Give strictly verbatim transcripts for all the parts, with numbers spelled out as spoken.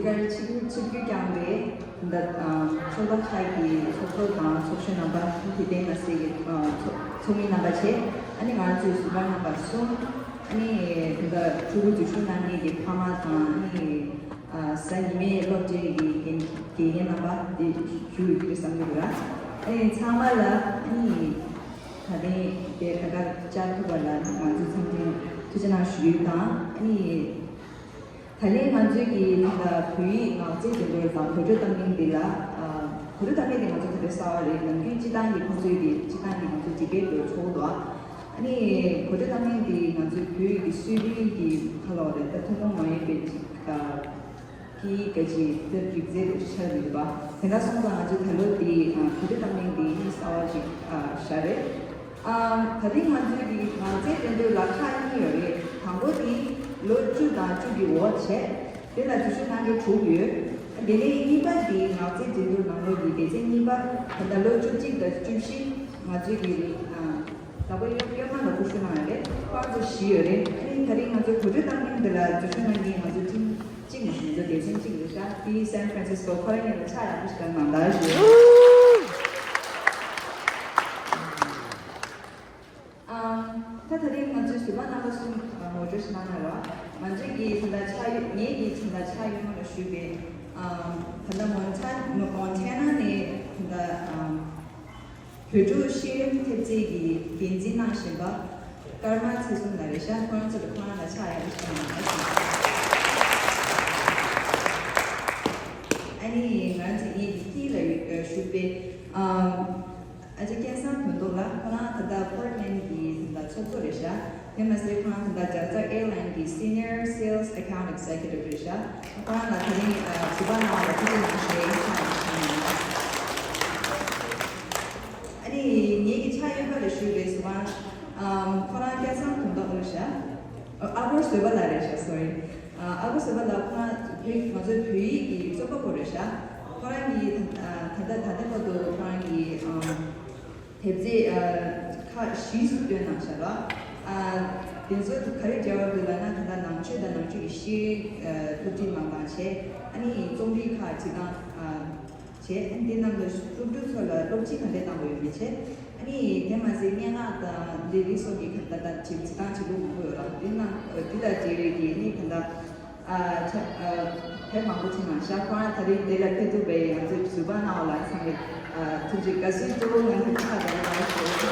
ཀར་ཆིབས་ཆིབས་བསྒྱུར་བསྐྱངས་པའི་ད་ལྟ་ཨ་ཚོགས་པ་ཁག་གི་ཚོགས་གཙོ་དང་ཚོགས་གཞོན་རྣམ་པ། དེ་བརྟེན་ང་སྲིད་ཀྱི་ཨ་ཚོགས་ཚོགས་མི་རྣམ་པ་བཅས། ཨ་ནི་ང་ཚོའི་ཟུར་པ་རྣམ་པ་གསུམ། ཨ་ནི་ད་ལྟ་ཕྲུ་གུ་འཛུལ་ཞུགས་གནང་མཁན་གྱི་ཕ་མ་དང་། ཨ་ནི་ཨ་གཟའ་ཉི་མའི་སློབ་གྲྭའི་གི་དགེ་དགེ་རྒན་རྣམ་པ་དེ་ཞུ་ཡོད་ཀྱི་རེད་བསམ་གྱི་འདུག་ར། ཨ་ནི་ཚང་མ་ལ་ཨ་ནི་ད་ཐེངས་དེ་ད་ག་བཅར་ཐུབ་པ་ལ་ང་ཚོ་ཚང་མ་ཐུགས་རྗེ་གནང་ཞུ་རྒྱུ་དང་། ཨ་ནི། ད་ལན་ང་ཚོའི་གི་ད་ལྟ་བོད་ཡིག་ངག་རྩིས་འགྲན་བསྡུར་དང་གོ་སྒྲིག་གཏོང་མཁན་འདི་ལ། ཨ་གོ་སྒྲིག་གཏོང་མཁན་འདི་ང་ཚོ་ད་ལྟ་གསར་པ་རེད། ནམ་རྒྱུན་སྤྱི་བཏང་གི་ཁོང་ཚོའི་གི་སྤྱི་བཏང་གི་ང་ཚོ་ཌི་བེཊ་འགྲོ་ཆོག་འདུག་ཨ་ནི་གོ་སྒྲིག་གཏོང་མཁན་འདི་ང་ཚོའི་བོད་ཡིག་གི་སྲོལ་རྒྱུན་གྱི་ཁ་ལོ་རེད། ད་ཐུན་མོང་མ་ཡིན་པའི་ཅིག་ཨ་གི་ག་ཅིག་ད་རིག་རྩལ་དུ་ཆགས་ཡོད་པ། དེ་འདྲ་སོང་ཙང་ང་ཚོས་ད་ལོ་འདི་ཨ་གོ་སྒྲིག་གཏོང་མཁན་འདི་ནི་གསར་པ་ཅིག་ཨ་ཤ་རེད། ཨ་ད་རིང་ང་ཚོའི་གི་ངག་རྩིས་འགྲན་བསྡུར་ལ་ཁག་གཉིས་ཡོད་རེད། དང་པོ་དེ་ལོ་བཅུ་དང་བཅུ་གི་འོག་བྱས། དེ་ལ་འཛུལ་ཞུགས་གནང་མཁན་དྲུག་ཡོད། དེ་ནས་གཉིས་པ་དེ་ངག་རྩིས་འགྲན་བསྡུར་ནང་ལོགས་ཀྱི་སྡེ་ཚན་གཉིས་པ། ད་ལྟ་ལོ་བཅུ་གཅིག་དང་བཅུ་བཞི། ང་ཚོའི་གི་ཨ་ད་པོ་གཡོན་གཡོན་མ་ལ་སྐུ་ཞུ་གནང་ཡོད་རེད། ཁོ་རང་ཚོ་བཞི་ཡོད་རེད། ཨ་ནི་ད་རིང་ང་ཚོའི་གོ་སྒྲིག་གཏོང་མཁན་དེ་ལ་འཛུལ་ཞུགས་གནང་མཁན་ང་ཚོ་ཊིམ་གཅིག་མ་གཏོགས་ང་ཚོ་སྡེ་ཚན་གཅིག་རེད་ཤག་དེ་སན་ཧྥ་རན་སིས་ཀོ། ཁོ་རང་གཉིས་ལ་ཕྱག་ཡག་པོ་ཞིག་གནང་དང་ཞུ། ཨམ། ད་ད་རིང་ང་ཚོའི་ཟུར་པ་རྣམ་པ་གསུམ་ངོ་སྤྲོད་ཞིག་གནང་ན་ར། ང་ཚོའི་གི་ད་ལྟ་ཕྱག་གཡོན། ངའི་གི་ད་ལྟ་ཕྱག་གཡོན་མ་ལ་བཞུགས་པའི་ཨམ། ད་ལྟ་མོན་ཊ་མོན་ཊེ་ན་ནས་ད་ལྟ་ཨམ། བོད་ཕྲུག་ཤེས་ཡོན་ཐེབས་རྩའི་གི་འགན་འཛིན་གནང་བཞིན་པ་ཀརྨ་ཚེ་བཟུང་ལགས་རེད་ཤག་ཁོ་རང་ཚོ་ལ་ཁོ་རང་ལ་ཕྱག་ཡག་པོ་ཞིག་གནང་། ཨ་ནི་ང་རང་ཚོའི་གི་དཀྱིལ་ལ་ཡོད་བཞུགས་པའི་ཨམ། ཨ་ཅེ་སྐལ་བཟང་དོན་ཐོག་ལགས། ཁོ་རང་ད་ལྟ་པོར་ཊ་ལེན་གྱི་ད་ལྟ་ཚོགས་གཙོ་རེད་ཤག་དེ་མ་ཟད་ཁོ་རང་ད་ལྟ་ཇཱ་ཛ་ཨེར་ལའིན་གྱི་སི་ནི་ཡར་སེལ་སི་ཨེ་ཀའུན་ཊི་ཨེག་ཛེ་ཀུ་ཊིབ་རེད་ཤག་ཁོ་རང་ལ་ད་རིང་ཨ་ཟུར་པ་གནང་བ་ལ་ཐུགས་རྗེ་གནང་ཞུ་ཡག་ཡིན་ཤག་ཨ་ནི་ངེད་ཀྱི་ཕྱག་གཡོན་པ་ལ་བཞུགས་པའི་ཟུར་པ་ཨམ། ཁོ་རང་སྐལ་བཟང་དོན་ཐོག་ལགས་ཤག་ཨ་སྒོར་བཟོད་པ་ལགས་རེད་ཤག་སོ་རི། ཨ་སྒོར་བཟོད་པ་ལགས་ཁོ་རང་བོད་ང་ཚོའི་བོད་ཡིག་གི་རྩོམ་པ་པོ་རེད་ཤག་ཁོ་རང་གིས་ད་ད་ལྟ་ད་ལྟ་བར་དུ་ཁོ་རང་གིས་ཨམ། དེབ་རྩིས་ཨ་ཁག་བཞི་ཙམ་བཏོན་གནང་ཤག་ར། ཨ་དེ་ཚོ་ག་རེ་འབྲེལ་བ་འདུག་ལབ་ན། ད་ལྟ་ནང་ཆོས་དང་ནང་ཆོས་ཀྱི་ཤེས་རིག་ཨ་སློབ་ཁྲིད་གནང་སྟངས་བྱས། ཨ་ནི་རྩོམ་རིག་ཁག་བྲིས་སྟངས་ཨ་བྱས། ཨ་ནི་དེ་རྣམས་ལ་སློབ་ཕྲུག་ཚོ་ལ་སློབ་ཁྲིད་ག་འདྲས་གནང་དགོས་ཡོད་མེད་བྱས། ཨ་ནི་དེ་མ་ཟད་སྙན་ངག་དང་ལས་རིགས་སོགས་ཀྱི་ག་ད་ལྟ་བྲིས་བྲིས་སྟངས་བྱེད་ལུགས་མང་པོ་ཡོད་ར། དེ་རྣམས་ཨ་དེ་དང་འབྲེལ་བའི་གི་ཨ་ནི་ད་ལྟ། ཨ་ཆ་ཨ་དེབ་མང་པོ་ཕྱིན་གནང་ཤག་ཁོ་རང་ད་རིང་དེ་ལ་ཕེབས་ཐུབ་པའི་ང་ཚོའི་ཟུར་པ་གནང་བ་ལ་ཚང་མས་ཨ་ཐུགས་རྗེ་དགའ་བསུ་གཙོ་བོ་ང་ཚོའི་ཕྱག་ལ་ཡོད་པ་ཞུ།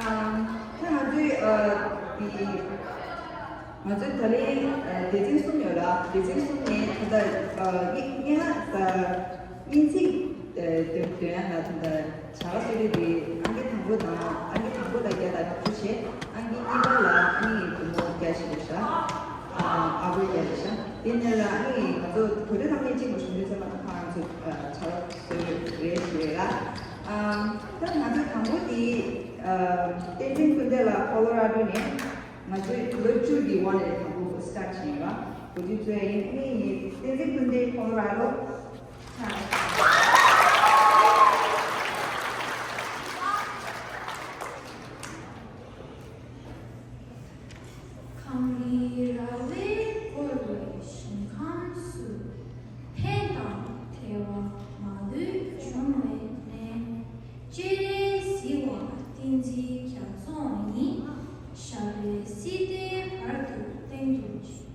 ཨ་ད་ང་ཚོའི་ཨ་དེ་ང་ཚོའི་ད་རིང་ཨ་སྡེ་ཚན་གསུམ་ཡོད་ལ། སྡེ་ཚན་གསུམ་ནས་ད་ལྟ་ཨ་སྙན་སྙན་ངག་ད་སྙན་ཚིག་ཨ་འདོན་འདོན་ཡག་ལ་ད་ལྟ། བྱ་དགའ་གསོལ་རས་དེ་ཨང་ཀི་དང་པོ་དང་། ཨང་ཀི་དང་པོ་ལ་བརྒྱ་དང་ལྔ་བཅུ་བྱས། ཨང་ཀི་གཉིས་པ་ལ་ཨ་ནི་སྒོར་མོ་བརྒྱ་ཞིག་རེད་ཤག་ཨ་ཨ་སྒོར་བརྒྱ་རེད་ཤག་དེ་ནས་ལ་ཨ་ནི་ང་ཚོ་གོ་སྒྲིག་གཏོང་མཁན་གཅིག་མ་གཞུང་འབྲེལ་ཚང་མ་ཁོ་རང་ཚོ་ཨ་བྱ་དགའ་གསོལ་རས་ཞིག་རེད་ལ། ཨ་ད་ང་ཚོ་དང་པོ་དེ་ཨ་བསྟན་འཛིན་ཀུན་བདེ་ལགས་ཁོ་ལོ་ར་ཌོ་ནས་ང་ཚོའི་ལོ་བཅུ་གི་ཝན་ལ་དང་པོ་སི་ཊར་ཊི་བྱས་ཡིན་པ། གོ་སྒྲིག་ཚོས་ཡིན། ཨ་ནི་བསྟན་འཛིན་ཀུན་བདེ་ཁོ་ལོ་ར་ཌོ། གངས་རིའི་ར་བས་བསྐོར་བའི་ཞིང་ཁམས་སུ། ཕན་དང་བདེ་བ་མ་ལུས་འབྱུང་བའི་གནས། སྤྱན་རས་གཟིགས་དབང་བསྟན་འཛིན་རྒྱ་མཚོ་ཡི། ཞབས་པད་སྲིད་མཐའི་བར་དུ་བརྟན་གྱུར་ཅིག་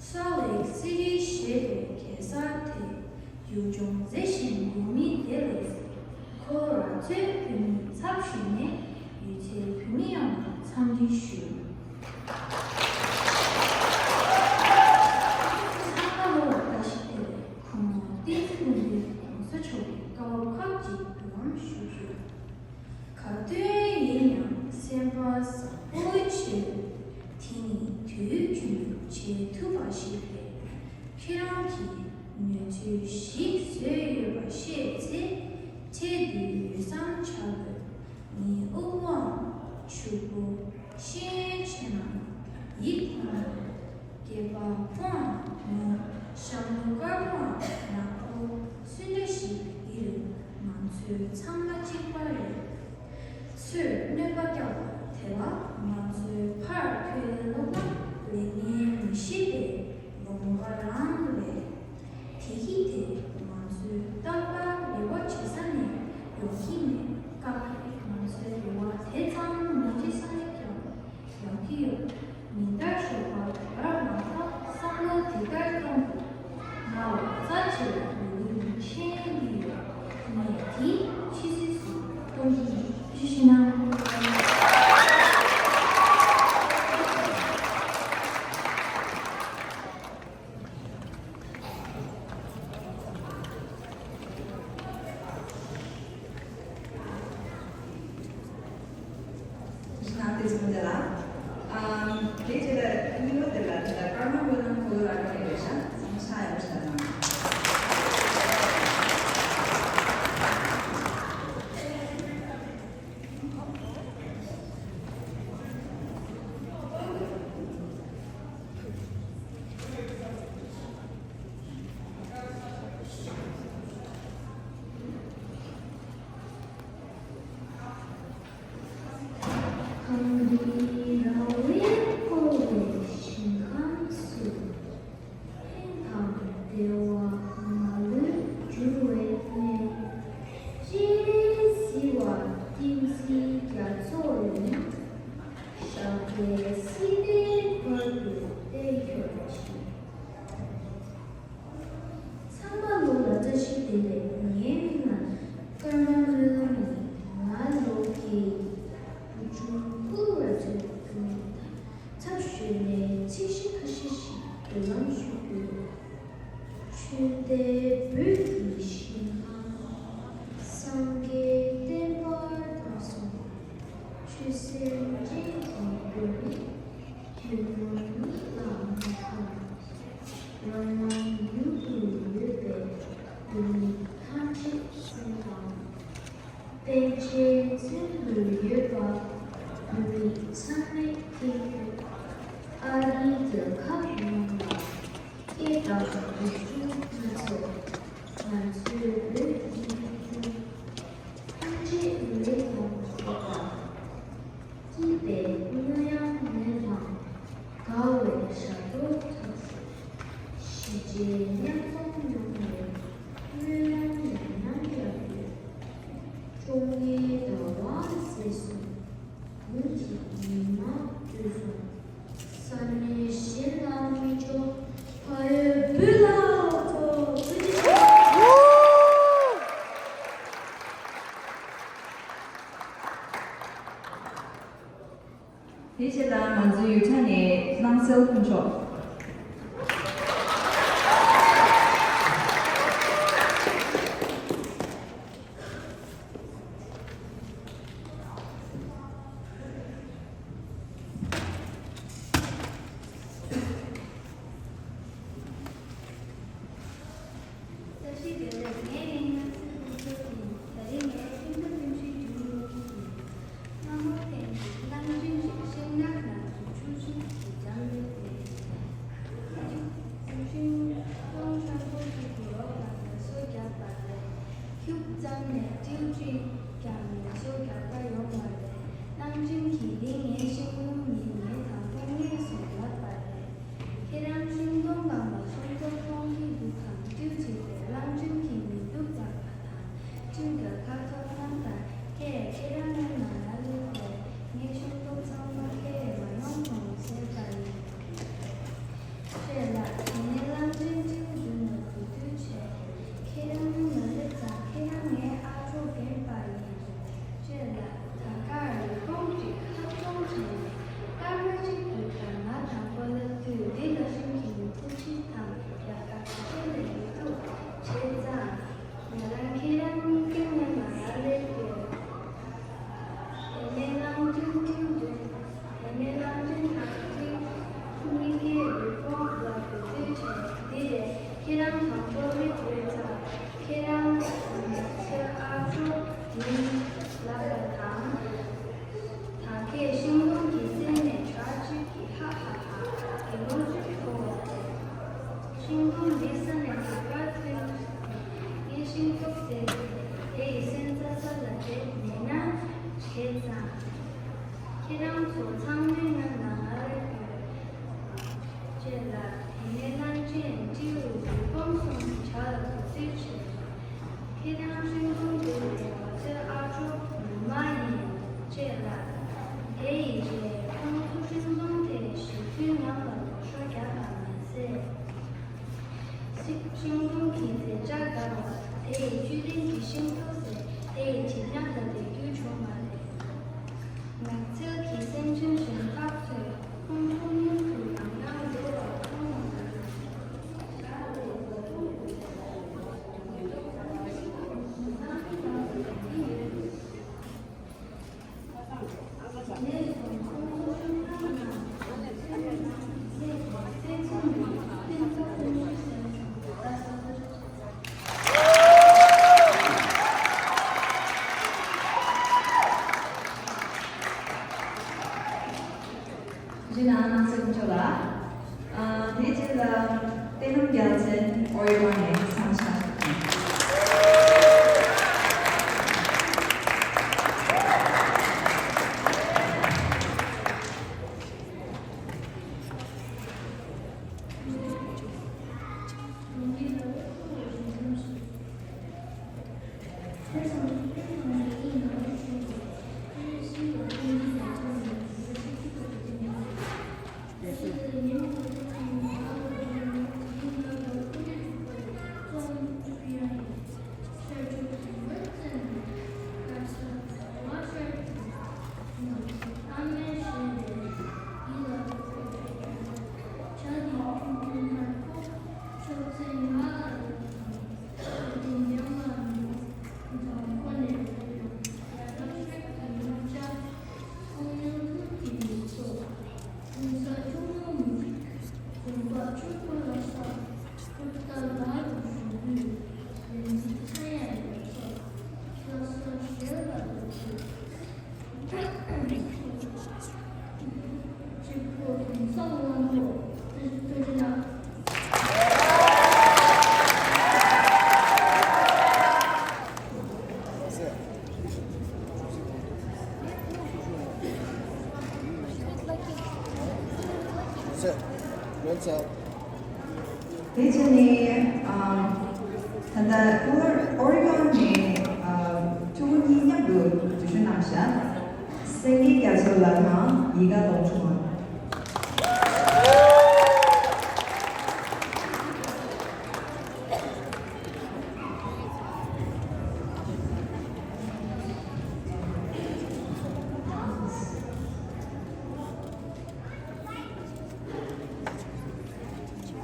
གསལ་བའི་གསེར་རིའི་ཞལ་དུ་གེ་སར་དེ། ཡུལ་ལྗོངས་མཛེས་ཤིང་ཡུལ་མི་བདེ་ལ་གཟིགས། ཁོ་ལོ་ར་ཚོས་བོད་མིའི་ཚབ་ཞུས་ནས་ཡུལ་ཚོའི་བོད་མི་ཡོངས་ལ་འཚམས་འདྲི་ཞུ། ཚང་མ་ལོ་ལ་བཀྲ་ཤིས་བདེ་ལེགས། གོང་མ་བསྟན་འཛིན་ཀུན་བདེ་གོང་ས་མཆོག་གི་སྐུ་ཚེ་ཁག་ཅིག་འཚམས་ཞུ་ཞུ། ག་དུས་ཡིན་ཡང་སེམས་པ་བཟང་པོའི་ཆེད་དུ། དེ་ནི་དུས་རྒྱུན་དུ་བྱེད་ཐུབ་པ་ཞིག་རེད། ཁྱེད་རང་གིས་ནུས་ཚོད་ཞིག་བཟོས་ཡོད་པ་ཤེས་ཚེ། འཕྲལ་དུ་ཡུལ་བཟང་བྱ་དགོས། ངའི་དབུགས་དབང་ཕྱུག་པོ་ཤེས་ཡོན་ཆེ་ན་ཡིད་ཐང་། སྐྱེས་པ་ཕོའམ་མོ། ཞྭ་མོ་དཀར་པོའམ་ནག་པོ་སུ་འདྲ་ཞིག་ཡིན་རུང་ང་ཚོ་ཚང་མ་གཅིག་པ་རེད། ཚོས་གནོད་པ་བསྐྱལ་བ་དེ་ལ་ང་ཚོས་ཕར་ཁྱོད་ལ་སློབ་སྟོན་ ལྟར་གཏོང་དགོས། ང་ལ་རྩ་ཆེ་བའི་དོན་དག་ནི་ཤེས་ཡོན་འདི་ཡོད། ངས་དེ་ཕྱི་སྲིད་སུ་གཏོང་གི་ཡིན། ཐུགས་རྗེ་གནང་། ཁྱེད་ཚོ་དེ་ལ། ཨམ། དེ་རྗེས་ལ་ཨིན་ལོ་དེ་ལ་དེ་ལ་ཀརྨ་སྨོན་ལམ་ཁོ་ལོ་ར་ཀ་རེ་རེད་ཤག་ཚང་མ་ཤག་ཡོད་ཤག་དང་། གངས་རི་ར་བས་བསྐོར་བའི་ཞིང་ཁམས་སུ། ཕན་དང་བདེ་བ་མ་ལུས་འབྱུང་བའི་གནས། སྤྱན་རས་གཟིགས་དབང་བསྟན་འཛིན་རྒྱ་མཚོ་ཡི། ཞབས་པད་སྲིད་མཐའི་བར་དུ་བརྟན་གྱུར་ཅིག་ཚང་མ་ལོ་ལ་བཀྲ་ཤིས་བདེ་ལེགས། ངའི་མིང་ལ་ཀརྨ་སྨོན་ལམ་ཡིན། ང་ལོ་བརྒྱད་ཡིན། བུ་ཆུང་ཀུ་ལུ་ར་ཅན་དུ་ཐབས་ཞུས་ནས་ཚིག་བཞི་ཁ་ཤས་ཤིག་འབུལ་ལམ་ཞུ་རྒྱུ། ཆོས་སྡེ་བོད་ཀྱི་ཞིང་ཁམས། སངས་རྒྱས་བསྟན་པ་དར་སོང་། ཆོས་སེམས་ཅན་གྱི་འགྱུར་མེད་དོན་ནོར་ཉིད་ལ་མ་འཁམས། རང་རང་ཡུལ་དུ་ཡོད་པའི་བོད་མི་ཐམས་ཅད་སེམས་དང་། པཎ་ཆེན་མཚོན་དུ་ཡོད་པ་བོད་མི་ཚང་མས་མཁྱེན་དགོས། ཨ་རིའི་རྒྱལ་ཁབ་ནང་ལ་སྐད་དང་རིག་གཞུང་སྣ་ཚོགས། ང་ཚོའི་བོད་ཀྱི་རིག་གཞུང་ཐམས་ཅད་ལས་དང་ལས་དང་སྐྱིད་པའི་གླུ་དབྱངས་ལེན་དང་། དགའ་བའི་ཞབས་བྲོ་འཁྲབ། གཞིས་བྱེས་མཉམ་འཛོམས་ཡོང་བའི་སྨོན་ལམ་ཡང་ཡང་རྒྱག་དགོས། ཀྲོང་ངེར་ཟླ་བ་ཟེར་སོང་། དགུན་གྱི་ཉི་མ་བྲོས་སོང་། ས་གནས་གཞན་ལ་མི་འགྲོ། ཕ་ཡུལ་བོད་ལ་སླེབས་སོང་། ཐུགས་རྗེ་ཆེ། དེ་རྗེས་ལ་ང་ཚོའི་ཡུལ་གྲུ་ནས་གླང་སེང་དཀོན་མཆོག་བཀྲ་ཤིས་བདེ་ལེགས། ངའི་མིང་ནི་སྲིད་ཕུན་ཚོགས་ཡིན། ད་རེས་ངའི་ཁྲིམས་ཐག་ཐུན་བཞིའི་རྒྱུན་ལས་ཀྱི་ཡིན། སྔ་མོ་ཐེངས་ཤིག་གླང་ཆེན་ཞིག་ཤིང་ནགས་ནང་དུ་ཆུ་ཤིང་གི་འགྲམ་ལ་བསྡད་ཡོད། ཤིང་སྡོང་ཆེན་པོ་ཞིག་གི་འོག་ལ་ངལ་གསོ་བརྒྱབ་པ་རེད། ཁྱུག་ཙམ་ནས་སྤྲེའུ་གཅིག་ཀྱང་ངལ་གསོ་རྒྱག་ག་ཡོང་བ་རེད། གླང་ཆེན་གྱིས་འདི་ངའི་ཤིང་སྡོང་ཡིན། ངས་དང་པོ་རྙེད་སོང་ལབ་པ་རེད། ཁྱེད་རང་ཤིང་སྡོང་སྒང་ལ་ཤིང་ཏོག་མཐོང་གི་འདུག་གམ། སྤྲེའུ་གཅིག་གིས་གླང་ཆེན་གྱི་མིག་ཏོ་བཙལ་བ་དང་། སྤྲེའུ་དེས་ཁ་ཐོག་བསྣམས་དང་། ཧེ། ཁྱེད་རང་ངའི་ནང་ལ་སླེབས་དང་། ངས་ཤིང་ཏོག་ཚང་མ་ཁྱེར་མ་ཡོང་གོང་ཟེར་བ་ཡིན། ཅེས་ལབ། དེ་ནས་གླང་ཆེན་སྤྲེའུ་མདུན་ལ་གུས་འདུད་བྱས། ཁྱེད་རང་ཡུལ་ལ་སླེབས་ཙང་ཁྱེད་རང་ངའི་ཨ་གྲོགས་རྒན་པ་ཡིན། ཅེས་ལབ། ད་གར་རི་བོང་གཅིག་ཁ་སྐོང་བྱས་ནས་སྐར་མ་གཅིག་གི་བར། ང་དང་པོ་སླེབས་དུས་འདི་ལ་ཤིང་གི་མི་ཁུག་ཅིག་དང་ཡག་ག་ག་ཚོད་ལས་མི་འདུག་བྱས་ཙང་། ང་རང་ཁྱེད་རང་གཉིས་ཀའི་མཉམ་ལ་སླེབས་ཡོད། དེ་ནས་གླང་ཆེན་སྤྲེའུ་མདུན། དེ་ནས་གླང་ཆེན་དང་སྤྲེའུ་གཉིས་ཀས་རི་བོང་ལ་གུས་འདུད་བྱས། འདི་རེད། ཁྱེད་རང་དང་པོ་སླེབས་ཡོད་ཙང་ཁྱེད་རང་ཚོའི་ཨ་གྲོགས་ཡིན་ལབ་པ་དང་། ད་གས་ཤིང་སྡོང་གི་རྩེ་ནས་བྲག་ཅིག་གི་ཧ་ཧ་ཧ་གི་ལོ་ཅིག་གོ་བ་རེད། ཤིང་སྡོང་འདི་ས་ནས་ག་པར་ཐོན། ངས་ཤིང་ཏོག་དེ་དེ་ཡི་སོན་རྩ་ས་ལ་དེད་ནས་ན་བྱས་ཙང་། ཁྱེད་རང་ཚོ་ཚང་མའི་ངའི་ནང་ང་སླེབས་ཡོད། ཅེས་ལབ། དེ་ནས་གླང་ཆེན་སྤྲེའུ་རི་བོང་གསུམ་བྲག་ལ་གུས་འདུད་བྱས། ཁྱེད་རང་ཤིང་སྡོང་འདི་ནི་ང་ཚོའི་ཨ་གྲོགས་ངོ་མ་ཡིན། ཅེས་ལབ། དེ་ཡི་རྗེས་ཁོང་ཚོ་ཤིང་སྡོང་དེ་ཞིག་ཐུན་ནང་ལ་འགྲོ་ཤོག་རྒྱག་པ་མ་ཟད། ཤིང་སྡོང་གི་མཛེས་ཆ་དགའ་བ་དེ་ཡི་བཅུད་ལེན་གྱི་ཤིང་ཏོག་ཟེར་དེ་ཡི་བྱེད་ཉག་ལ་དེ་རྒྱུ་བྱུང་བ་རེད། ནགས་ཚལ་གྱི་སེམས་ཅན་གཞན་དག་ཚོས་ཁོང་ཁྲོ་མཉམ་དུ་ཡང་ཡང་འགྲོ་བ་མཐོང་བ་དང་། རྗེས་ན་ཚེ་རིང་མཆོག་ལ། ཨ། དེའི་རྗེས་ལ་བསྟན་ལྷམ་རྒྱལ་མཚན་ཨོ་ཡོ་ནས་བསང་ཆ། དེ་བྱས་ནས། ཨ། ད་ལྟ་ཨོ་ཨོ་རི་གོན་ནས། ཨ། ཕྲུ་གུ་གཉིས་མཉམ་དུ་འགྲེལ་བརྗོད་གནང་ཤག་སེང་གེ་རྒྱ་མཚོ་ལགས་དང་ཡིད་དགའ་སྟོབས་ཆུང་།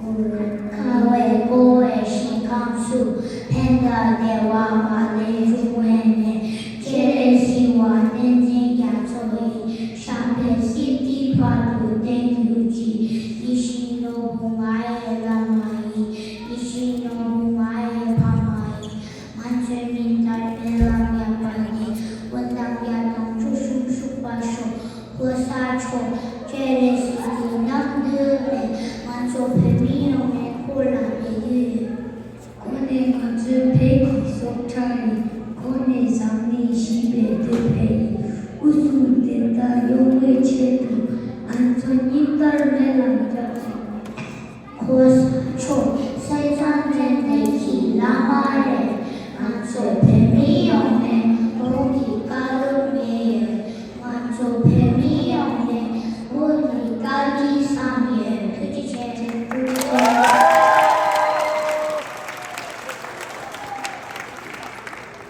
ཁ་བའི་བསྐོར་བའི་ཞིང་ཁམས་སུ། ཕན་དང་བདེ་བ་མ་ལུས་འབྱུང་བའི་གནས། སྤྱན་རས་གཟིགས་དབང་བསྟན་འཛིན་རྒྱ་མཚོ་ཡི། ཞབས་པད་སྲིད་མཐའི་བར་དུ་བརྟན་གྱུར་ཅིག་ཡིད་བཞིན་ནོར་བུ་ང་ཡི་བླ་མ་ཡིན། ཡིད་བཞིན་ནོར་བུ་ང་ཡི་ཕ་མ་ཡིན། ང་ཚོའི་སྙིང་ལྟར་སྨོན་ལམ་ཡག་པ་ནི། སྐུ་མདང་བརྒྱ་དང་བཅུ་གསུམ་ཕྱུག་པར་ཤོག་གོང་ས་མཆོག་སྤྱན་རས་གཟིགས་ཀྱི་རྣམ་འདུལ་བས། ང་ཚོ་བོད་མི་ཡོངས་ནས་འཁོར་ལ་འདེགས་ཡོད། གོང་ནས་ང་ཚོའི་བོད་ཀྱི་སྲོག་ཆགས་ཡིན། གོང་ནས་ཟངས་ནས་བཞེས་པའི་སྟོད་འཕེན་ཡིན། སྐུ་གསུམ་བདེན་མཐའ་ཡོང་བའི་ཆེད་དུ། ང་ཚོ་སྙིང་ལྟར་སྨོན་ལམ་རྒྱག་ཅིག་གོང་ས་མཆོག་སེམས་ཙམ་ཅན་བདེ་སྐྱིད་བླ་མ་རེད། ང་ཚོ་བོད་མི་ཡོངས་ནས་ཁོང་གི་བཀའ་སློབ་ཉན་ཡོད། ང་ཚོ་བོད་མི་ཡོངས་ནས་ཁོང་གི་བཀའ་དྲིན་བསམ་ཡོད། ཐུགས་རྗེ་ཆེ། ཐུགས་རྗེ་ཆེ།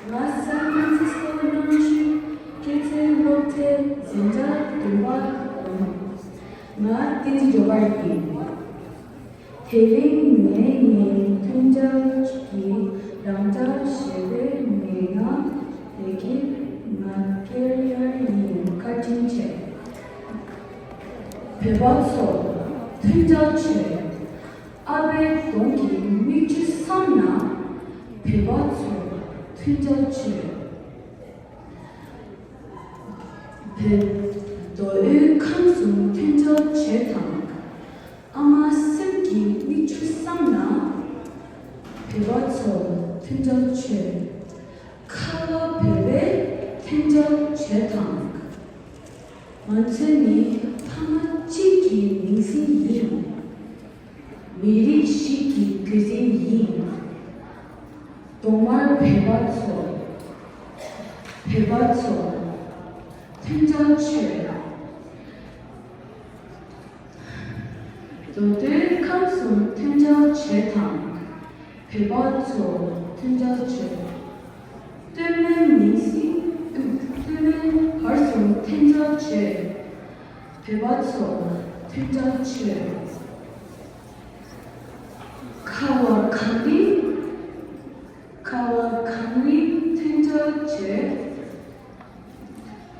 ང་སན་ཕྲན་སིས་ཀོ་ནང་བཞིན་སྐྱེད་ཚལ་སློབ་གྲྭའི་འཛིན་གྲྭ་བདུན་པ་རུ། ང་བསྟན་འཛིན་སྒྲོལ་དཀར་ཡིན། དེ་རིང་ངས་ངའི་མཐུན་འབྲེལ་གྱི་རང་སྒྲ་ཞེས་པའི་མི་སྣ་དེ་གའི་ང་ཀེ་རི་ཡར་ཡིན། བཀའ་དྲིན་ཆེ། བོད་པ་ཚོ་མཐུན་འབྲེལ་བྱོས། ཨ་ཕའི་གདོང་གི་མིག་ཆུ་བསམ་ན། བོད་པ་ཚོ་མཐུན་འབྲེལ་བྱོས། བོད་མདོ་དབུས་ཁམས་གསུམ་མཐུན་འབྲེལ་བྱོས་དང་། ཨ་མ་སེམས་ཀྱི་མིག་ཆུ་བསམ་ན། བོད་པ་ཚོ་མཐུན་འབྲེལ་བྱོས། ཁ་བ་བོད་པའི་མཐུན་འབྲེལ་བྱོས་དང་། ང་ཚོ་ནི་ཕ་མ་གཅིག་གི་མིང་སྲིང་ཡིན། མི་རིགས་ཤིག་གི་རྒྱུད་འཛིན་ཡིན། གདོང་དམར་བོད་པ་ཚོ། བོད་པ་ཚོ། མཐུན་འབྲེལ་བྱོས། མདོ་སྟོད་ཁམས་གསུམ་མཐུན་འབྲེལ་བྱོས་དང་། བོད་པ་ཚོ་མཐུན་སྒྲིལ་བྱོས། སྟོད་སྨད་མིང་སྲིང་དབུས། སྟོད་སྨད་བར་གསུམ་མཐུན་སྒྲིལ་བྱོས། བོད་པ་ཚོ་མཐུན་སྒྲིལ་བྱོས། ཁ་བ་གངས་རི། ཁ་བ་གངས་རི་མཐུན་སྒྲིལ་བྱོས།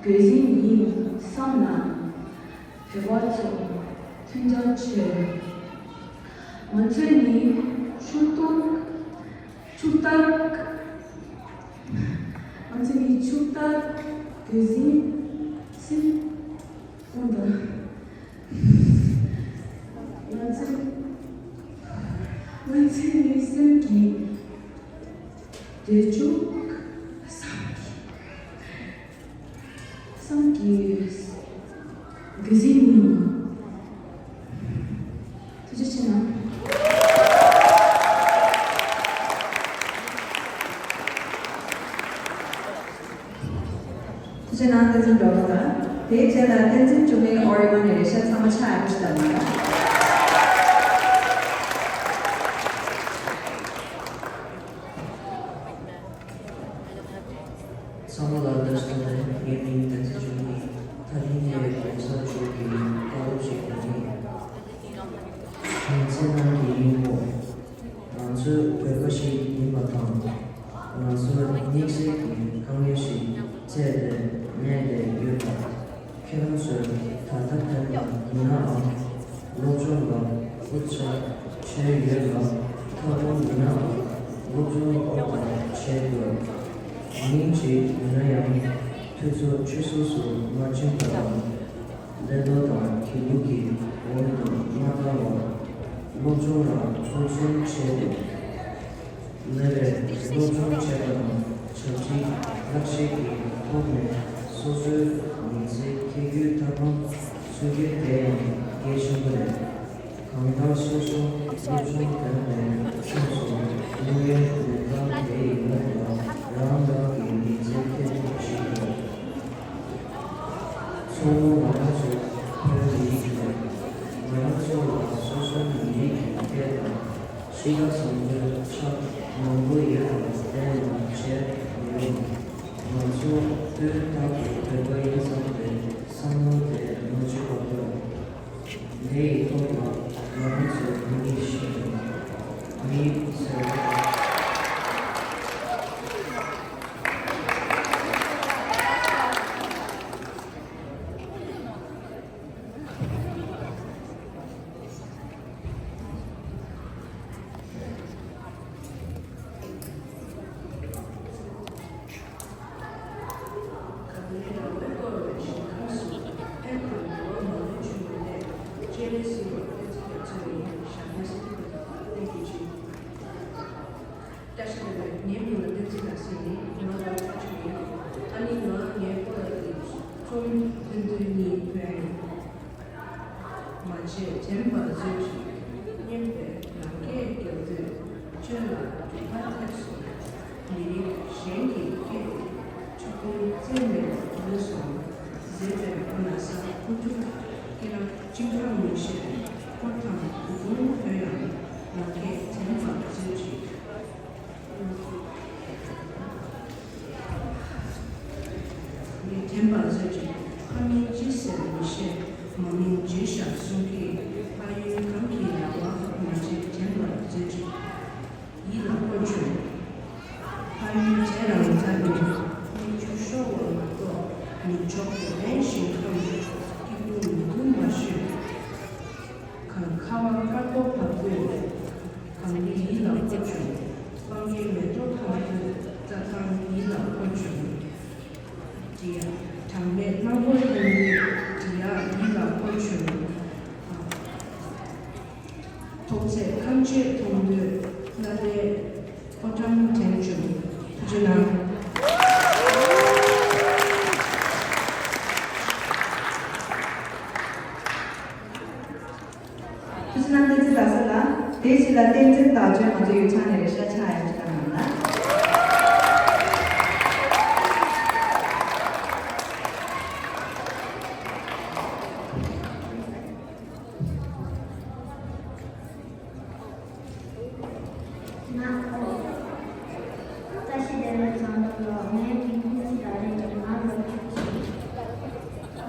རྒྱུད་འཛིན་ཡིན་བསམ་ན། བོད་པ་ཚོ་མཐུན་སྒྲིལ་བྱོས། ང་ཚོ་ནི་ཕྱུག་བདག་ཕྱུག་བདག་ང་ཚོ་ནི་ཕྱུག་བདག་རྒྱུད་འཛིན་སེམས་དཔུང་དང་། ང་ཚོ་ང་ཚོ་ནི་སེམས་ཀྱི་བདེ་མཆོག་བསམ་གྱིས། བསམ་གྱིས་དགེ་སེམས་ཡིན། ཐུགས་རྗེ་ཆེ་གནང་། ཐུགས་རྗེ་གནང་། བསྟན་འཛིན་རྡོ་རྗེ་ལགས། དེའི་རྗེས་ལ་བསྟན་འཛིན་འབྱུང་གནས་ཨོ་རི་གོན་ནས་རེ་ཞིག་ཚང་མ་ཕྱག་ཡག་པོ་ཞིག་བརྡབས་གནང་། ཚང་མ་ལ་བཀྲ་ཤིས་བདེ་ལེགས། ངའི་མིང་བསྟན་འཛིན་འབྱུང་གནས། ད་རིང་ངས་གོང་ས་མཆོག་གི་བཀའ་སློབ་ཞིག་གནང་གི་ཡིན། ཉིན་མཚན་ནང་གི་དབྱིན་ལོ། ང་ཚོ་བོད་པ་ཞིག་ཡིན་པ་དང་། ང་ཚོར་དམིགས་བསལ་གྱི་དཀའ་ངལ་ཞིག་འཕྲད་བསྡད་ཡོད་པ། ཁྱེད་རང་ཚོས་ད་ལྟ་བོད་ལ་ཡིན་ནའང་། སློབ་སྦྱོང་ལ་སྐུལ་ལྕག་བྱས་ཡོད་ལ། ཐབས་ལམ་ཡིན་ནའང་སློབ་སྦྱོང་ཐོག་ལ་བྱེད་དགོས། མིང་ཅིག་ཡིན་ན་ཡང་དུས་ཚོད་ཆུད་ཟོས་སུ་མ་ཕྱིན་པ་དང་། ལས་ལོ་དང་སྒྱིད་ལུག་གི་འོག་ཏུ་མ་བཏང་བར། སློབ་སྦྱོང་ལ་ཕུགས་འདུན་བྱས་ཏེ། སློབ་སྦྱོང་བྱེད་པ་དང་ཆབས་ཅིག་ལག་ཤེས་ཀྱི་ཐོག་ནས་སོ་སོའི་མི་ཚེ་འཁྱོལ་རྒྱུའི་ཐབས་ལམ་འཚོལ་རྒྱུ་དེ་ཡང་གལ་ཆེན་པོ་རེད། གང་ལྟར་སོ་སོ་སློབ་སྦྱོང་དོན་ལས་མཚམས་སུ་དངོས་ཡོད་ལས་སྟངས་དེ་ཡི་ངོས་ལ་རང་རང་གི་མི་ཚེ་འཁྱོལ་ཐབས་ཤིག་དགོས། གཙོ་བོ་ང་རང་ཚོ་བོད་མི་རིགས་རེད། ང་རང་ཚོ་ལ་སོ་སོའི་མི་རིགས་ཀྱི་སྐད་དང་། གཤིས་ཀ་བཟང་པོའི་ཆ་མང་པོ་ཡོད་པར་བརྟེན་ནས་བྱས་ཡོད། ང་ཚོ་དུས་རྟག་ཏུ་བོད་པ་ཡིན་བསམ་པའི་བསམ་བློ་དེ་མ་བཅོས་པ་དང་། དེ་ཡི་ཐོག་ལ་ང་རང་ཚོ་མི་ཞིག་ཡིན། མི་ཟེར་བ། བཀྲ་ཤིས་བདེ་ལེགས། ངའི་མིང་ལ་བསྟན་འཛིན་ཟེར་ནས། ང་ལ་ཆ་ཆུང་ཡིན། ཨ་ནི་ང་ངའི་སྤོ་ལགས་ཀྱི་ཚོང་འདུན་འདུན་གཉིས་བོད་ཡིན། མ་བྱེད་དྲན་པར་མཛོད་ཅིག་སྙན་པའི་ནམ་མཁའི་རྒྱལ་པོས་ཁྱོད་ལ་གྲུབ་པ་ཐེབས་སོང་། མི་རིགས་གཞན་གྱི་སྐད་ཕྱོགས་ཀུན་བཙན་པས་ལུས་སོང་། མཛེས་པའི་ཕོ་ན་ས་ཁུག་ཀྱུ། སྐེ་རགས་གཅིན་པ་མི་ཤེས། ཧོར་ཐང་གུ་གུང་བོད་ཡང་། ལག་སྐད་དྲན་པར་མཛོད་ཅིག་དྲན་པར་མཛོད་ཅིག་ཕ་མིང་ཅི་ཟེར་མི་ཤེས། མ་མིང་ཇི་ཤ་གསུང་གི། ཕ་ཡུལ་གངས་ཀྱི་ལ་བ་མ་བརྗེད་དྲན་པར་མཛོད་ཅིག་ཡིད་ལ་འཁོར་བྱུང་། ཕ་ཡུལ་བྱེ་རང་ཚ་མི། མིག་ཆུ་ཤོར་བ་མ་གཏོགས། ནུབ་ཕྱོགས་དེ་ལན་ཞིག་ཁམས། སྐྱིད་སྡུག་མི་མཐུན་པ་ཤོད། གངས་ཁ་བ་དཀར་པོ་བབས་དུས། གངས་རི་ཡིད་ལ་འཁོར་བྱུང་། སྤང་རི་མེ་ཏོག་ཐང་དུས། རྩྭ་ཐང་ཡིད་ལ་འཁོར་བྱུང་། འབྲི་ཡག་གྲངས་མེད་གླང་པོ་ལྷན་དུས། འབྲི་ཡག་ཡིད་ལ་འཁོར་བྱུང་། ཐོག་བརྩེགས་ཁམས་ཆེ་མཐོང་དུས། བླ་རེ་ཕོ་བྲང་དྲན་བྱུང་། ཐུགས་རྗེ་གནང་། ཐུགས་རྗེ་གནང་། བསྟན་འཛིན་རྡོ་རྗེ་ལགས། དེའི་རྗེས་ལ་བསྟན་འཛིན་དར་ལྕོག་ང་ཚོ་ཡུལ་ཆ་ནས་རེ་ཞིག་ཕྱག་ཡག་པོ་ཞིག་བརྡབས་གནང་། ང་ ཚང་མ་ལོ། ངའི་མིང་ལ་ཟླ་རེ་ཡིན། ང་ལོ་བཅུ་གཅིག་ཡིན།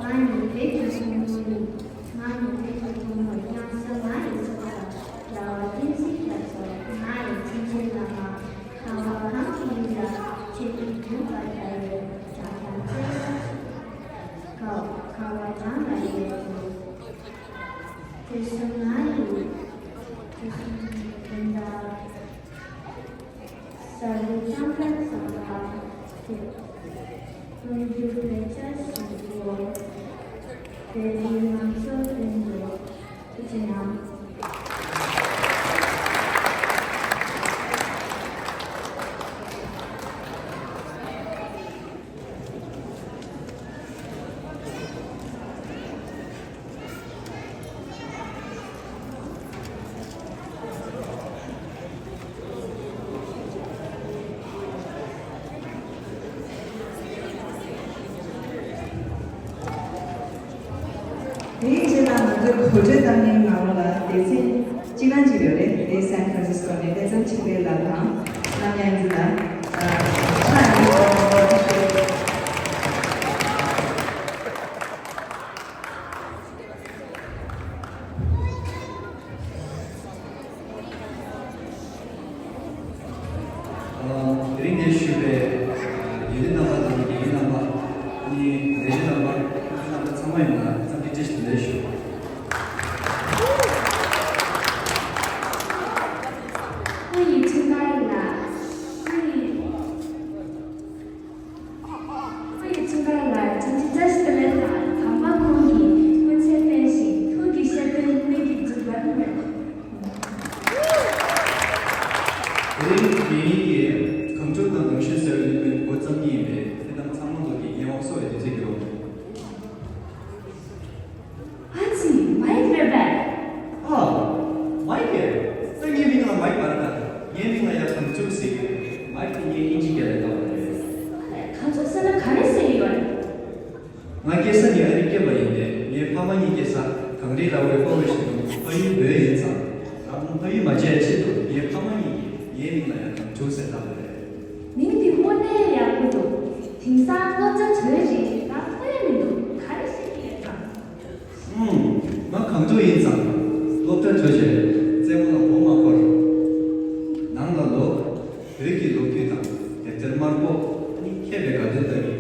ང་ནི་བོད་ཀྱི་བུ་མོ་ཡིན། ང་ནི་བོད་ཀྱི་བུ་མོ་ཡིན། ཡང་ས་ང་ཡི་སྲོག་ལ་རྒྱལ་བ་བསྟན་འཛིན་རྒྱ་མཚོ། ང་ཡི་མཚན་ཅན་བླ་མ། ཁ་བ་གངས་ཀྱི་ཡུལ་ལ་ཆེད་དུ་བྱོན་པ་འདྲ་ཡོད། དགྲ་དང་བཅས་ས་ཞིག་ཁ་བ་བྱང་ལ་ཡོད་དོ། དེ་སོང་ང་ཡི་དེ་སོང་དོན་དག་ས་ལུ་ལྕང་ཁ་ཚང་བ་དེ་ཀུན་རྒྱུ་བེད་སྤྱོད་བྱེད་དགོས། དེ་ནི་ང་ཚོ་དོན་དུ་ཐུགས་རྗེ་གནང་། དེའི་རྗེས་ལ་ང་ཚོའི་གོ་སྒྲིག་གནང་མཁན་ནང་ལོགས་ལ་སྡེ་ཚན་གཅིག་རང་གཅིག་ཡོད་རེད། དེ་སན་ཧྥ་རན་སིས་ཀོ་ནས་བསྟན་འཛིན་འཕྲིན་ལས་ལགས་དང་། རྣམ་གཡེང་འཛིན་ལགས། ཕྱག་ཡོད་པ་ཞུ། དེ་རིང་འདིར་ཞུགས་པའི་དགེ་ལས་རྣམ་པ་དང་། དགེ་རྒན་རྣམ་པ། ཨ་ནི་ལས་བྱེད་རྣམ་པ། སྐུ་མཁྱེན་རྣམ་པ་ཚང་མ་ཡོངས་ལ་འཚམས་འདྲི་བཀྲ་ཤིས་བདེ་ལེགས་ཞུ། སྐུ་ཡི་ཁྲིམས་འགལ་ལ། སྐུ་ཡི། སྐུ་ཡི་ཁྲིམས་འགལ་ལ་བཀྲ་ཤིས་བདེ་ལེགས་དང་། དམ་པ་ཁོང་གི་སྐུ་ཚེ་བརྟན་ཞིང་། ཐུགས་ཀྱི་བཞེད་དོན་སྣོད་ཀྱི་འཇུག་པར་སྨོན། དེ་རིང་ངེད་གཉིས་ཀྱིས་གངས་ལྗོངས་དང་ནང་ཆེན་ཟེར་བའི་སློབ་དཔོན་འགོ་བརྩམས་ཀྱི་ཡིན་པས། དེ་དང་ཚང་མ་ལོག་གིས་སྙན་དབང་གསོ་བའི་དུས་ཚོད་ཀྱི་འོག་ཨ་ཙི། མའིག་རེད་པས། ཨ། མའིག་རེད། ད་ངའི་མིང་ལ་མའིག་མ་རེད་ད། ངའི་མིང་ལ་ཡ་གངས་ལྗོངས་ཟེར་གྱི་ཡོད། མའིག་དེ་ངས་དབྱིན་ཇིའི་སྐད་ལ་བཏགས་པ་རེད། གངས་ལྗོངས་ཟེར་ན་ག་རེ་ཟེར་གྱི་ཡོད་རེད། ང་སྐྱེས་ས་ནས་ཨ་རིར་སྐྱེས་པ་ཡིན་པས། ངའི་ཕ་མ་གཉིས་སྐྱེས་ས་གངས་རི་ར་བས་བསྐོར་བ་ཞིག་ཏུ། ཕ་ཡུལ་བོད་ཡིན་ཙང་། རང་ཕ་ཡུལ་མ་བརྗེད་ཆེད་དུ་ངའི་ཕ་མ་གཉིས་ཀྱིས་ངའི་མིང་ལ་ཡང་གངས་ལྗོངས་ཟེར་བཏགས་པ་རེད། མིང་འདི་དངོས་གནས་ཡག་པོ་འདུག་དེང་སང་སློབ་གྲྭ་འགྲོ་ཡ་ཞིག་ང་མཐོང་ཡ་མི་འདུག་ག་རེ་བཤད་ཀྱི་ཡོད་ཙང་། ཨུམ། ང་གངས་ལྗོངས་ཡིན་ཙང་། སློབ་གྲྭ་འགྲོ་བྱས་རྩེད་མོ་ལ་མགོ་མ་འཁོར། ནང་ལ་ལོག་བོད་ཀྱི་ལོ་རྒྱུས་དང་དེབ་ཐེར་དམར་པོ། ཨ་ནི་མཁས་པའི་དགའ་སྟོན་ལྟ་གི།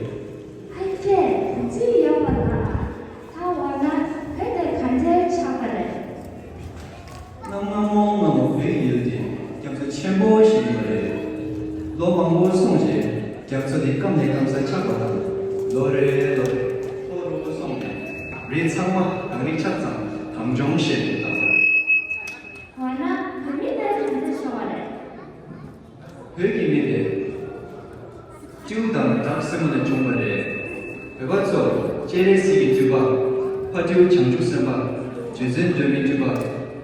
ཨ་ཙི། ཅི་ཡོད་པ་ལ། ད་འོ་ན་བོད་དེ་ག་འདྲའི་ཆགས་པ་རེད། གནའ་སྔ་མོ་སྔ་མོ་བོད་ཡུལ་དེ་རྒྱ་མཚོ་ཆེན་པོ་ཞིག་ཡིན་པ་རེད། ལོ་མང་པོ་སོང་རྗེས་རྒྱ་མཚོ་དེ་སྐམ་ནས་སྐམ་ས་ཆགས་པ་དང་། ལོ་རེ་ལོ་རེ་མཐོ་རུ་སོང་ནས་རི་ཚང་མ་གངས་རི་ཆགས་ཙང་གངས་ལྗོངས་ཞེས་བཏགས་པ་རེད། འོ་ན་བོད་མི་དེ་ག་འདྲ་བྱུང་བ་རེད། བོད་ཀྱི་མི་དེ་སྤྲེའུ་དང་བྲག་སྲིན་མོ་ནས་བྱུང་བ་རེད། བོད་པ་ཚོ་སྤྱན་རས་གཟིགས་ཀྱི་སྤྲུལ་པ། ཕ་སྤྲེའུ་བྱང་ཆུབ་སེམས་དཔའ། རྗེ་བཙུན་སྒྲོལ་མའི་སྤྲུལ་པ།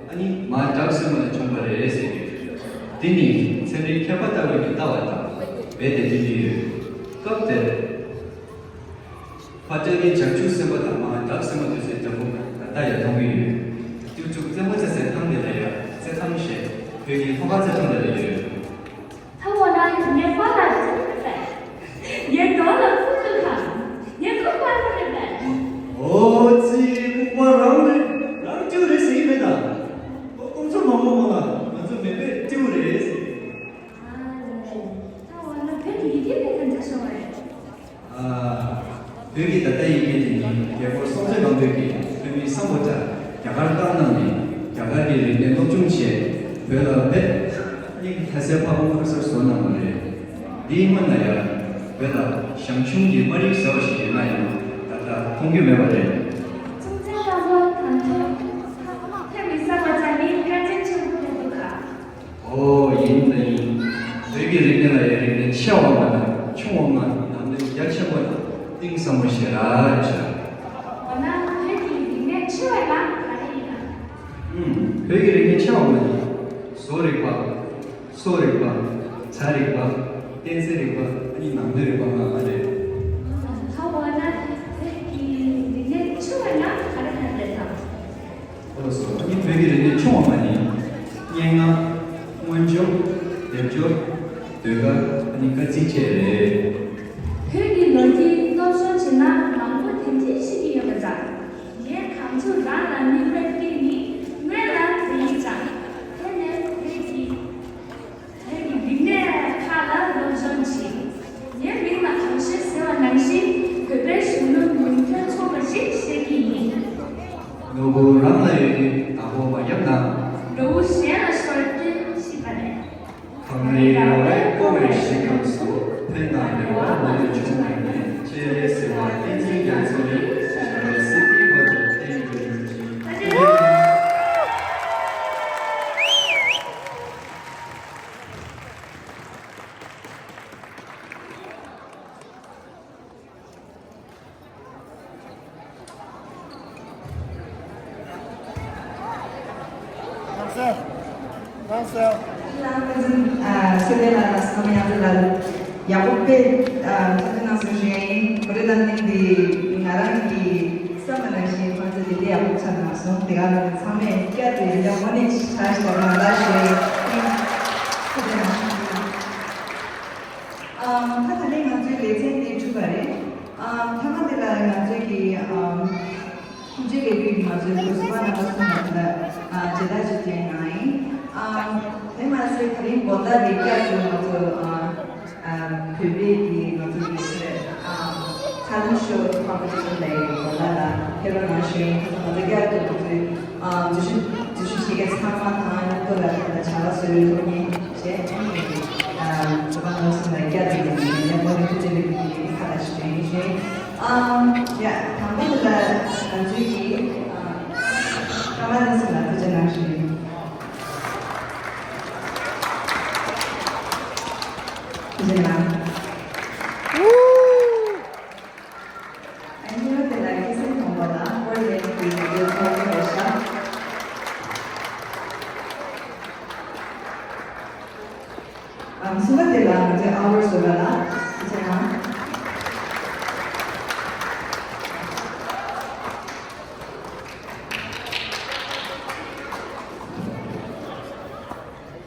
ཨ་ནི་མ་བྲག་སྲིན་མོ་ནས་བྱུང་བ་རེད་ཟེར་གྱི། འདི་ནི་ཚན་རིག་མཁས་པ་ལྟ་བུའི་ལྟ་བ་དང་རྦད་དེ་འགྲིག་གི་ཡོད། སྐབས་དེར། ཕ་སྤྲེལ་ལྡན་བྱང་ཆུབ་སེམས་དཔའ་དང་མ་བྲག་སྲིན་མོ་དེ་ཚོའི་འདྲ་པོ་ད་ལྟ་ཡང་མཐོང་གི་ཡོད། ཀྱུ་ཀྱུ་རྩེད་མོ་རྩེ་སའི་ཐང་དེ་ལ་ཡང་རྩེད་ཐང་ཞེས་བོད་ཀྱི་ལྷོ་ཁ་རྩེད་ཐང་དེ་ལ་ཡོད། ད་འོ་ན་ངའི་པཱ་ལགས་ཅི་རེད་པས། ངའི་རྡོ་ལ་ཁུག་ཀྱུ་དང་། ངའི་ཁུག་པ་རུ་རེད་པས། ཨོ་ཙི། ཁུག་པ་རང་རེད། རང་སྤྲེའུ་རེད་ཟེར་གྱི་མེད་ད། ཁོ་ཁོང་ཚོ་མང་པོ་མང་ལ་ང་ཚོ་མེད་པའི་སྤྲེའུ་རེད་ཟེར། ཨ་ལེ། ད་འོ་ན་བོད་ཀྱི་ཡི་གེ་དེ་ག་འདྲ་བྱུང་བ་རེད། ཨ། བོད་ཀྱི་ད་ལྟའི་ཡི་གེ་དེ་ནི་རྒྱལ་པོ་སྲོང་བཙན་སྒམ་པོས་ཀྱིས་བོད་མི་སམ་བྷོ་ཊ་རྒྱ་གར་བཏང་གནང་ནས། རྒྱ་གར་གྱི་རིག་གནས་སློབ་སྦྱོང་ཆེད་བོད་ལ་ཕེབས། ཨ་ནི་ལྷ་སའི་ཕ་བོང་ཁ་སར་བཟོ་གནང་བ་རེད། འདིའི་སྔོན་ལ་ཡང་བོད་ལ་ཞང་ཞུང་གི་སྨར་ཡིག་ཟེར་བ་ཞིག་ཡོད་ན་ཡང་ད་ལྟ་མཐོང་རྒྱུ་མེད་པ་རེད། སྲོང་བཙན་སྒམ་པོ་ད་དུང་ཕེབས་མི་ས་བ་ཙ་ནི་བཀའ་དྲིན་ཆེན་པོ་རེད་འདུག་ག། ཨོ། ཡིན་ད་ཡིན། བོད་ཀྱི་རིག་གནས་ལ་ཡང་རིག་གནས་ཆེ་བ་ལྔ་དང་ཆུང་བ་ལྔ། ནང་དོན་རྒྱ་ཆེན་པོ་དང་གཏིང་ཟབ་མོ་ཞེ་དྲག་ཡོད་ཤག། འོ་ན་བོད་ཀྱི་རིག་གནས་ཆེ་བ་ལྔ་ག་རེ་ཡིན་ན། ཨུམ། བོད་ཀྱི་རིག་གནས་ཆེ་བ་ལྔ་ནི། བཟོ་རིག་པ། སོ་རིག་པ། བྱ་རིག་པ། གཏན་ཚིགས་རིག་པ། ཨ་ནི་ནང་དོན་རིག་པ་ལྔ་ཨ་རེད། ད་འོ་ན་བོད་ཀྱི་རིག་གནས་ཆེ་བ་ལྔ་ག་རེ་ག་རེ་རེད་དམ། ཨོ་སོ། ཨ་ནི་བོད་ཀྱི་རིག་གནས་ཆུང་བ་ལྔ་ནི། སྙན་ངག། མངོན་བརྗོད། སྡེབ་སྦྱོར། ཟློས་གར་ནི་དཀའ་ཚེགས་ཆེ་རེད། བོད་ཀྱི་ལོ་རྒྱུས་སློབ་སྦྱོང་བྱེད་ན་མང་པོ་དེ་འདྲས་ཤེས་ཀྱི་ཡོད་པ་འདྲ། ངས་གང་ཚུགས་རང་ལ་སྨན་པ་སྐྱེས་ནི་སྔོན་ལ་བོད་ཡིག་སྦྱངས། དེ་ནས་བོད་ཀྱི་བོད་ཀྱི་རིག་གནས་ཁག་ལ་སློབ་སྦྱོང་བྱས། ངའི་མིང་ལ་གང་ཤེས་ཟེར་བ་ནང་བཞིན་བོད་པའི་གཞོན་ནུ་མིང་ཐོན་ཚོགས་པ་ཞིག་བཤད་ཀྱི་ཡིན། ནོར་བུ་རང་ལ་ཡོད་དུས་བདག་པོ་མ་བརྒྱབ་ན། ནོར་བུ་གཞན་ལ་ཤོར་དུས་ཤི་བ་རེད། གངས་རིའི་ར་བས་བསྐོར་བའི་ཞིང་ཁམས་སུ། བོད་ནང་རེ་བ་མ་ལུས་འབྱུང་བའི་གནས། ཅེས་ཟེར་བ་བསྟན་འཛིན་རྒྱ་མཚོ་ནི་ཞྭ་རོ་སྲིད་པའི་བར་དུ་བསྟན་འགྲོ་ཡོད་ཅིང་། ལགས་སོ། ལགས་སོ། ལགས་སོ། ཨ། ཆོས་ལྡན་ལགས་དང་བསམ་ཡང་ཚེ་ལགས་ཡག་པོ་དཔེ་ཨ་ཐུགས་རྗེ་གནང་སོང་ཞུ་ཡ་ཡིན། གོ་རེ་ལ་ནིང་འདི་ང་རང་གི་བསམ་པ་ནང་བཞིན་ཁོང་ཚོ་དེ་འདྲ་ཡག་པོ་ཆགས་མ་སོང་། དེ་ག་ལ་ཚང་མས་བསྐྱར་དུ་ཡང་བསྐྱར་དངོས་གནས་ཆ་ཞིག་ལ་ང་ལ་ཞུ་ཡ་ཡིན། ཐུགས་རྗེ་གནང་། ཨ། ད་ད་ནི་ང་ཚོའི་ལེ་ཚན་འདི་གྲུབ་པ་རེད། ཨ། མཐའ་མ་འདི་ལ་ང་ཚོའི་གི་ཨ། ཁོང་ཚོའི་ལས་འགུལ་ང་ཚོའི་བོད་སྤྱི་པ་རྣམ་པ་གསུམ་ལ་ད་ལྟ་མཇལ་དར་ཅིག་སྤྲད་གནང་ཡིན། ཨ། དེ་མ་ཟད་ད་རིང་དགོང་དག་འདི་བསྐྱར་དུ་ང་ཚོ་ཨ། ཨ། བོད་པའི་གི་ང་ཚོ་གི་ཨ། ཐ་ལན་ཤོ་ཀོམ་པི་ཊི་ཤན་ལ་ཡི་དགོང་དག་ལ་ཕེབས་རོགས་གནང་ཞུ་ཡིན། ད་ང་ཚོ་བསྐྱར་དུ་ང་ཚོའི་ཨ། འཛུལ་ཞུགས་འཛུལ་ཞུགས་བྱེད་མཁན་ཚང་མ་དང་མཉམ་དུ་ལ་ད་ལྟ་བྱ་བ་བཟོ་བའི་ཐོག་ནས་བྱས་ཨ་ནི་ཨ། བོད་པ་རྣམ་པ་གསུམ་ལ་བསྐྱར་དུ་ཡང་ཡང་མོ་ནས་ཐུགས་རྗེ་ལེགས་འབུལ་གྱི་ཁ་ལ་ཞུ་ཡིན་ཞུ་ཡིན། ཨམ། ཡ། དང་པོ་དེ་ལ་ང་ཚོའི་གི་ཨ། ཀརྨ་བསྟན་འཛིན་ལགས་ཐུགས་རྗེ་གནང་ཞུ་ཡིན། ཐུགས་རྗེ་གནང་། ཨ་ནི་དེ་ལ་སྐྱེད་སྲིང་མཐོང་བ་ལ་ཧོར་ལེན་གྱི་ཡོད་ཚོགས་ཀྱི་རེད་ཤག་ཨམ། གསུམ་པ་དེ་ལ་ང་ཚོའི་ཨ་ཝར་བཟོ་ག་ལ་ཐུགས་རྗེ་གནང་།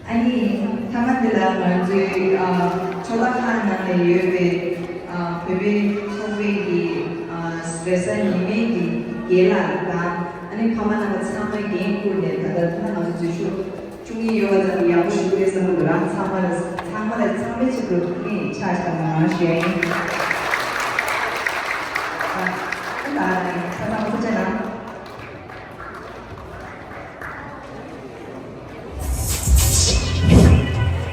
ཨ་ནི་མཐའ་མ་དེ་ལ་ང་ཚོའི་ཨ། ཕྱོགས་ལྷ་ཁང་ནང་ལ་ཡོད་པའི་ཨ། བོད་པའི་ཚོགས་པའི་གི་ཨ། རེས་གཟའ་ཉི་མའི་གི་རྒན་ལགས་དང་ཨ་ནི་ཕ་མ་རྣམ་པ་ཚང་མས་འགན་བསྐུར་ནས་ད་ལྟ་ཐ་ན་ང་ཚོ་འཛུལ་ཞུགས་བཅུ་གཉིས་ཡོད་པ་ཙམ་ཡག་པོ་ཞུ་གི་རེད་བསམ་གི་འདུག་རང་ཚང་མ་ལ་ཚང་མ་ལ་ཚང་མའི་ཆེད་དུ་ཐུགས་རྗེ་ཆེ་ཞུ་ཡ་ཡིན། ད་ད་ད་ཚང་མ་ཐུགས་རྗེ་གནང་།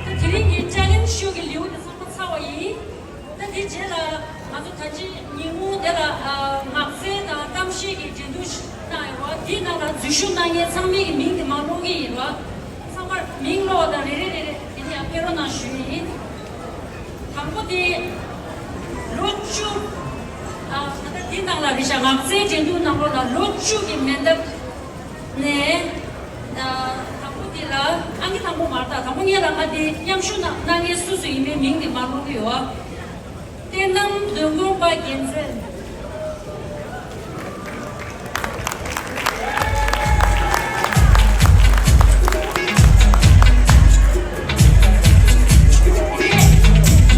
ད་དེ་རིང་གི་ལྕགས་ལམ་ཤོ་གི་ལེའུ་དེ་ཚང་མ་ཚར་བ་ཡིན། ད་དེ་རྗེས་ལ་ང་ཚོ་ད་ཅི་ཉིན་གུང་དེ་ལ་ཨ། ངག་རྩལ་དང་གཏམ་བཤད་ཀྱི་འགྲན་བསྡུར་ཞིག་གནང་ཡོད་པ། དེའི་ནང་ལ་འཛུལ་ཞུགས་གནང་མཁན་ཚང་མའི་གི་མིང་དེ་མར་ཀློག་གི་ཡིན་པ། ཚང་མར་མིང་ཀློག་དང་རེ་རེ་རེ་རེ་དེ་ནས་ཡང་ཕེབས་རོགས་གནང་ཞུ་ཡི་ཡིན། དང་པོ་དེ་ལོ་བཅུ། ཨ། ད་ལྟ་འདི་ནང་ལ་རེད་ཤག་ངག་རྩལ་འགྲན་བསྡུར་ནང་ལོགས་ལ་ལོ་བཅུ་གི་མེ་འདབས་ནས། ཨ། དང་པོ་དེ་ལ་ཨང་ཀི་དང་པོ་མ་རེད་ད། དང་པོ་ངེད་ལ་ང་དེ་མཉམ་ཞུགས་གནང་གནང་མཁན་སུ་སུ་ཡིན་མིན་མིང་དེ་མར་ཀློག་གི་ཡོད། བསྟན་རྣམ་འདོན་མཁན་པ་རྒྱལ་མཚན།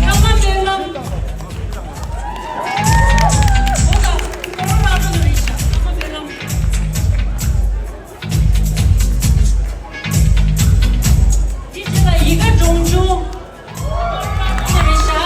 ཀརྨ་སྨོན་ལམ། འོ་ད་ཁོ་རང་རང་ཚོ་ནང་རེད་ཤག་ཀརྨ་སྨོན་ལམ། དེ་རྗེས་ལ་ཡིད་དགའ་འབྲོང་ཆུང་། ཁོ་རང་རང་ཚོ་ནང་རེད་ཤག་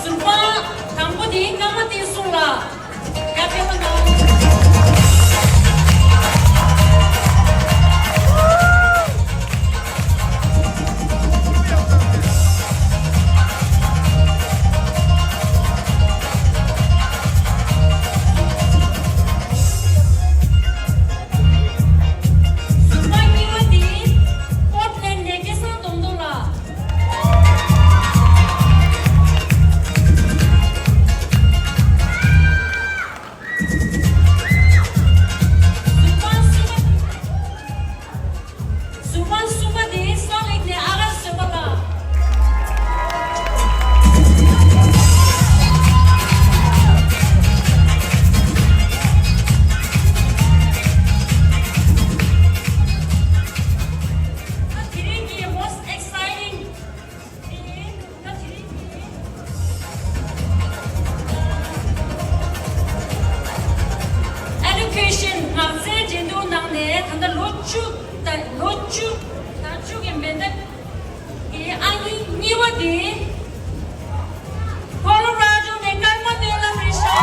ཟུར་པ་དང་པོ་དེ་ཀརྨ་བསྟན་སྲུང་ལགས། ཡར་ཕེབས་གནང་། ཟུར་པ་གཉིས་པ་དེ་ཀོཊ་ལེན་ནས་སྐལ་བཟང་དོན་གྲུབ་ལགས། ཟུར་པ་གསུམ་པ། ཟུར་པ་གསུམ་པ་དེ་སོལ་ལེག་ནས་ཨ་རག་བཟོས་པ་ལགས། ད་དེ་རིང་གི་most exciting Elocution ངག་རྩལ་འགྲན་བསྡུར་ནང་ནས་ད་ལྟ་ལོ་བཅུ་དང་ལོ་བཅུ་དང་བཅུ་གི་མེ་མདའ་གི་ཨང་རིམ་གཉིས་པ་དེ་ཁོ་ལོ་ར་ཌོ་ནས་ཀརྨ་བསྟན་ལགས་རེད་ཤག་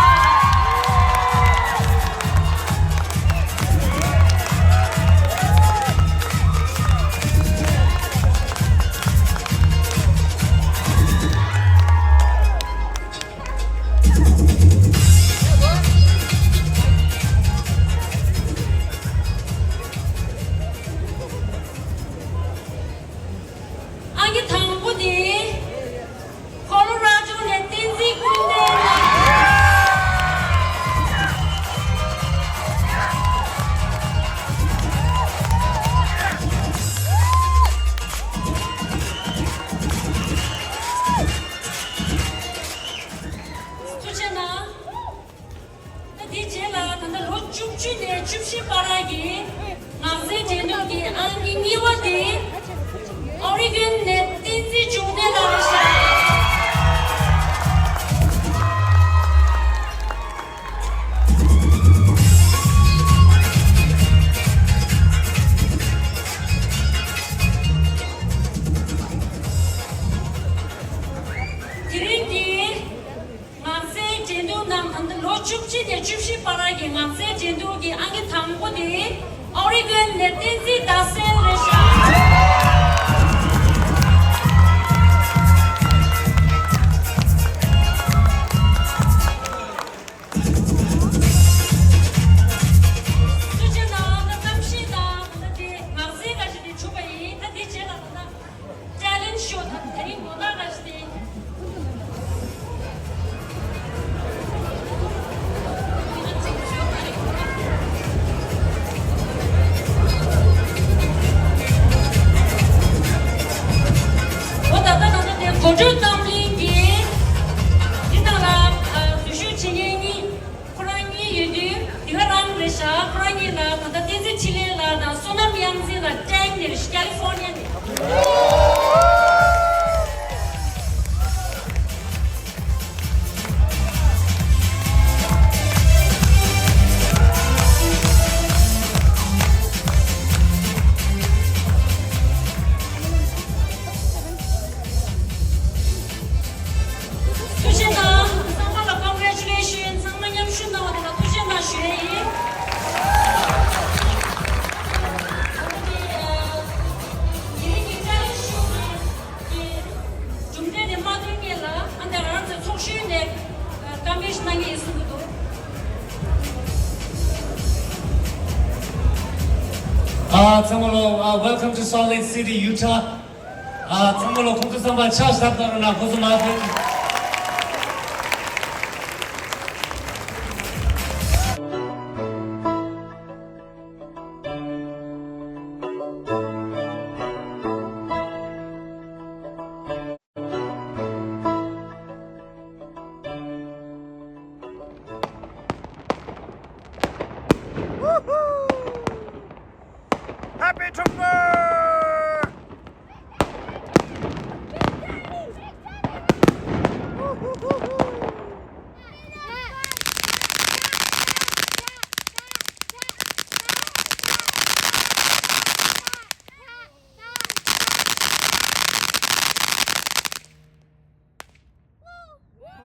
ཨང་ཀི་དང་པོ་དེ་ཁོ་ལོ་ར་ཌོ་ནས་བསྟན་འཛིན་ཀུན་ལྡན་ལགས། ཐུགས་རྗེ་གནང་། ད་དེ་རྗེས་ལ་ད་ལྟ་ལོ་བཅུ་བཅུ་ནས་བཅུ་བཞི་བར་གྱི་ངག་རྩལ་འགྲན་བསྡུར་གྱི་ཨང་ཀི་གཉིས་པ་དེ་ཨོ་རི་གོན་ནས་བསྟན་འཛིན་འབྱུང་གནས་ལགས་རེད་ཤག་དེ་རིང་གི་ངག་རྩལ་འགྲན་བསྡུར་ནང་ད་ལྟ་ལོ་བཅུ་གཅིག་ནས་བཅུ་བཞི་བར་གྱི་ངག་རྩལ་འགྲན་བསྡུར་གྱི་ཨང་ཀི་དང་པོ་དེ་ཨོ་རི་གོན་ནས་བསྟན་འཛིན་ཟླ་གསལ་རེད་ཤག་ཐུགས་རྗེ་གནང་། ད་གཏམ་བཤད་དང་ད་དེ་ངག་རྩལ་འགའ་ཞིག་དེ་གྲུབ་པ་ཡིན། ད་དེ་རྗེས་ལ་ད་ད། Talent show དང་དེ་རིང་དགོང་དག་ག་ཞིག་དེ། འོ་ད་ལྟ་ང་ཚོ་དེ་གོ་སྒྲིག་རྣམ་གླིང་གི་འདི་ནང་ལ་འཛུལ་ཞུགས་བྱེད་མཁན་གཉིས། ཁོ་རང་གཉིས་ཡོད་དུས་དེ་ག་རང་རེད་ཤག་ཁོ་རང་གཉིས་ལ་ད་ལྟ་བསྟན་འཛིན་འཕྲིན་ལས་ལགས་དང་བསོད་ནམས་དབྱངས་འཛིན་ལགས་ཀལ་ལི་ཕོར་ནི་ཡ་ནས་ཀལ་ལི་ཕོར་ནི་ཡ་ནས། ཐུགས་རྗེ་གནང་། ཚང་མ་ལ་congratulation། ཚང་མ་མཉམ་ཞུགས་གནང་བ་དེ་ལ་ཐུགས་རྗེ་གནང་ཞུ་ཡས་ཡིན། དེ་རིང་གི་ཀལ་ལི་ཕོར་ནི་ཡ་གི་གྲུབ་འབྲས་དེ་མ་ཐོན་སྔོན་ལ་ཨ་འདི་རང་ཚོའི་ཚོགས་གཞོན་ནས་བཀའ་མོལ་ཞིག་གནང་གི་ཡིན་གསུང་གི་འདུག་ཨ་ཚང་མ་ལོ། ཨ། Welcome to Salt Lake City, Utah. ཨ། ཚང་མ་ལོ་ཁོང་ཚོ་ཚང་མ་ཕྱག་ཞབས་བརྡབ་རོགས་གནང་། ཁོང་ཚོ་མ་ཐོན།